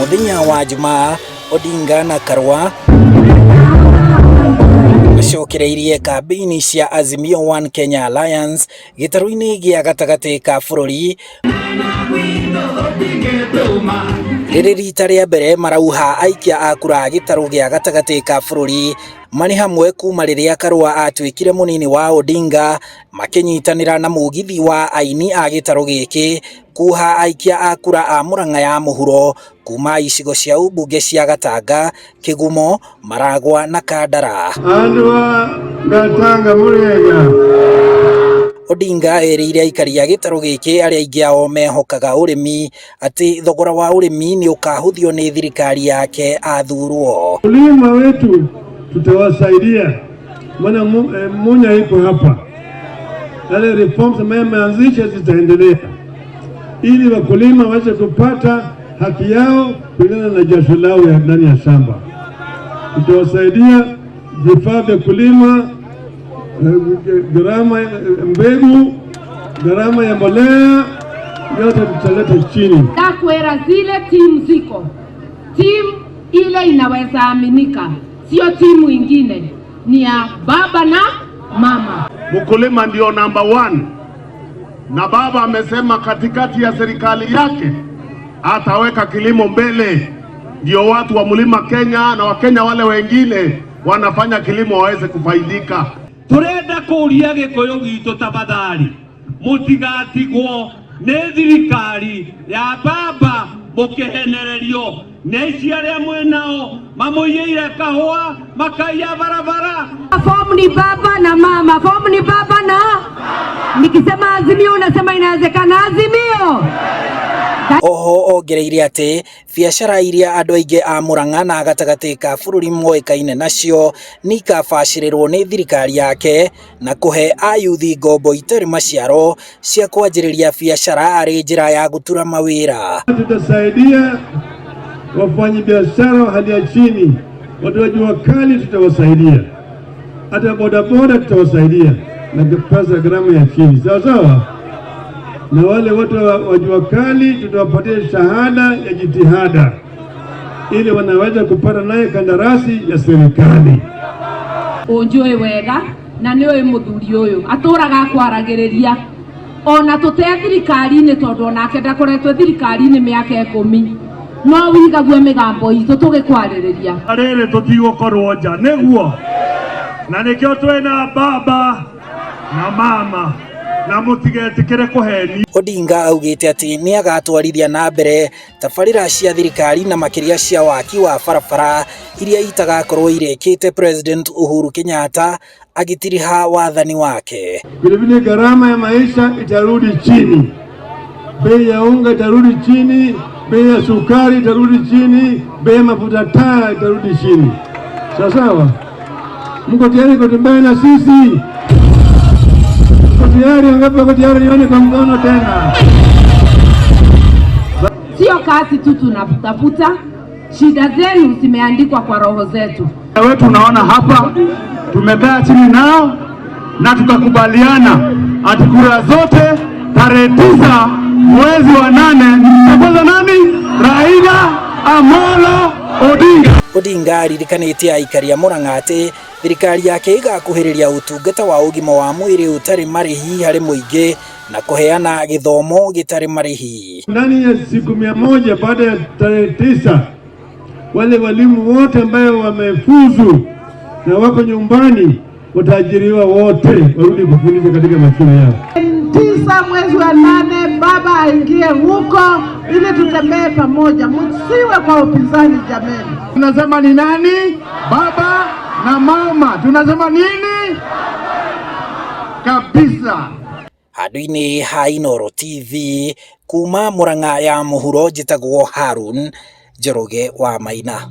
Muthenya wa Jumaa, Odinga na Karua macokereirie kambĩini cia Azimio One Kenya Alliance gĩtarũ-inĩ gĩa gatagatĩ ka bũrũri rĩrĩ rita rĩa mbere marauha aikia a kura gĩtarũ gĩa gatagatĩ ka bũrũri marĩ hamwe kuma rĩrĩa Karua atuĩkire mũnini wa Odinga makĩnyitanĩra na mũgithi wa aini a gĩtarũ gĩkĩ kuha aikia a kura a Murang'a ya mũhuro kuma icigo cia ũmbunge cia Gatanga, Kĩgumo, Maragwa na Kandara. Andu a Gatanga murega. Odinga erĩire aikari a gĩtarũ gĩkĩ arĩa aingĩ ao mehokaga ũrĩmi atĩ thogora wa ũrĩmi nĩ ũkahũthio nĩ thirikari yake athurwo. Wakulima wetu tutawasaidia, maana Munya iko hapa, yale reforms ambayo ameanzisha zitaendelea ili wakulima waweze kupata haki yao kulingana na jasho lao ya ndani ya shamba. Tutawasaidia vifaa vya kulima, gharama ya mbegu, gharama ya mbolea, yote tutaleta chini. Ndakwera zile timu ziko timu ile inaweza aminika, sio timu ingine, ni ya baba na mama. Mkulima ndio number one, na baba amesema katikati ya serikali yake ataweka kilimo mbele, ndio watu wa mlima Kenya na Wakenya wale wengine wanafanya kilimo waweze kufaidika. Turenda kuria gikuyu gitu tafadhali, mutigatigwo nĩ thirikari ya baba mukihenererio nĩ ici aria mwinao mamũiyĩire kahũa makaiya barabara. Fomu ni baba na mama, fomu ni baba na nikisema Azimio unasema inawezekana. Azimio. Oho ongereire atĩ biacara iria andũ aingĩ a Murang'a na gatagatĩ ka bũrũri moĩkaine nacio nĩ ikabacĩrĩrwo nĩ thirikari yake na kũhe ayuthi ngombo itarĩ maciaro cia kwanjĩrĩria biacara arĩ njĩra ya gũtura mawĩra. Tutasaidia wafanyabiashara wa hali ya chini, watu wa jua kali tutawasaidia, hata bodaboda tutawasaidia na pesa gharama ya chini, sawa sawa. Na wale watu wa jua kali tutawapatia shahada ya jitihada ili wanaweza kupata naye kandarasi ya serikali. Unjui wega na nĩ ũĩ mũthuri ũyũ atũraga akwaragĩrĩria ona tũte thirikari-inĩ tondũ onake ndakoretwo thirikari-inĩ mĩaka 10 no wigague mĩgambo itũ tũgĩkwarĩrĩria. Rĩrĩ tũtigũkorwo nja nĩguo, na nĩkĩo twĩna baba na mama na mũtigetĩkĩre kũhenio. Odinga augĩte atĩ nĩ agatwarithia na mbere tabarĩra cia thirikari na makĩria cia waki wa barabara iria itagakorwo irĩkĩte President Uhuru Kenyatta agĩtiriha wathani wake. Vilevile gharama ya maisha itarudi chini, bei ya unga itarudi chini, bei ya sukari itarudi chini, bei ya mafuta taa itarudi chini. Sawa sawa, mko tayari kutembea na sisi? Mko tayari? Wangapi wako tayari? Nione kwa mkono tena. Sio kazi tu tunatafuta, shida zenu zimeandikwa kwa roho zetu. Wewe tunaona hapa tumekaa chini nao na tukakubaliana ati kura zote tarehe 9 mwezi wa 8 tutakoza nani? Raila Amolo Odinga. Odinga aririkanĩtie aikari a Murang'a atĩ thirikari yake ĩgakuhĩrĩria ũtungata wa ũgima wa mwĩrĩ ũtarĩ marĩhi harĩ mũingĩ na kũheana gĩthomo gĩtarĩ marĩhi. Ndani ya siku 100 baada ya tarehe 9 wale walimu wote ambayo wamefuzu na wako nyumbani wataajiriwa wote warudi kufundisha katika mashule yao. 9 mwezi wa 8 baba aingie huko ili tutembee pamoja, msiwe kwa upinzani jameni. Tunasema ni nani? Baba na mama. Tunasema nini? Kabisa. Handũ-inĩ ha Inooro TV kuma Murang'a ya mũhuro njĩtagwo Harun Njoroge wa Maina.